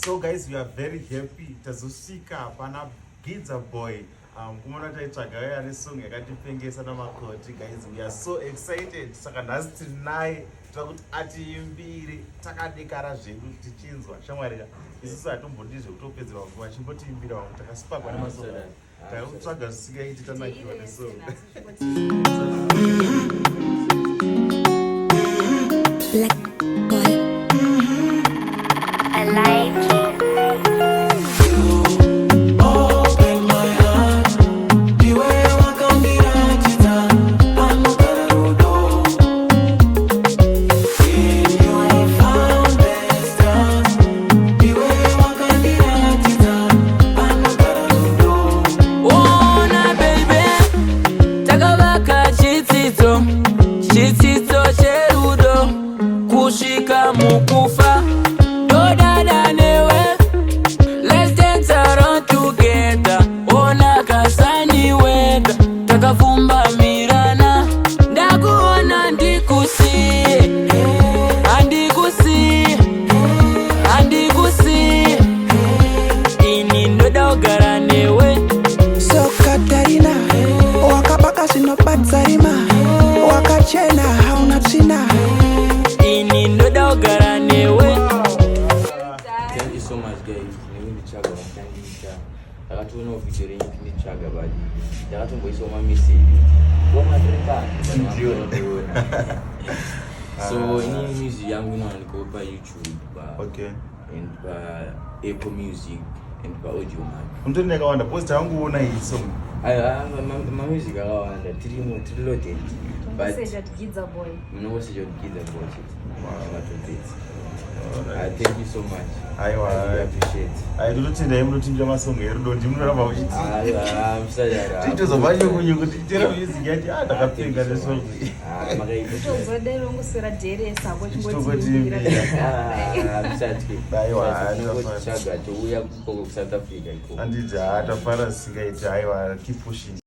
So guys, we are very happy tazosvika pana Gidza Boy. Kumona taitsvaga uya ane song yakatipengesa namakoti. Guys, we are so excited. Saka nhasi tinaye, toda kuti atiimbire takadekara zvedu tichinzwa. Shamwari ka, isusu hatombodi zvekutopedzerwa nguva, chimbotiimbira wangu, takasipakwa nemasong. Takutsvaga zvisingaiti, tanakiwa nesong. Black boy. I like it. Open my heart, ndiwe wakandiratidza panogara rudo. In you I found the stars. Ndiwe wakandiratidza panogara rudo. Ona baby, takavaka chitsidzo, chitsidzo cherudo kusvika mukufa. Ndodada newe, let's dance around together. Ona kasunny weather, takavhumbamirana. Ndakuona ndikusiye, handikusiye, handikusiye. Ini ndoda kugara newe. So Katarina, wakabaka zvinobatsa rima, wakachena hauna tsvina. Ini ndoda kugara newe. Thank you so much, guys, nekunditsvaga vakandiita. Ndakatoonawo video renyu kinditsvaga, but ndakatomboisawo mameseji wamatiripanoona. So inini music yangu inowanikwawo paYouTube pa and paApple Music and paAudiomack. Mutori yakawanda because tanguona iyi song. Aiwa, mamusic akawanda, tirimo, tiri loaded, but Tongoseja Gidza Boy. Munongoseja kuti Gidza Boy chete, matobveti. Thank you so much. Aiwa. I really appreciate. Ai, tototendai, munotimbira masong erudo, ndimunoramba muchiti Aiwa, musadaro. titozobva nyukunyuku tichitera music yacho. Ah, ndakapenga nesong. Tozodero ngoswera dheresa ako. Chitokotimbira. Musatye. Aiwa, Tinongotsvaga, touya kukoko kuSouth Africa ikoko. Anditi? Ha, tafara zvisingaiti. Aiwa, keep pushing.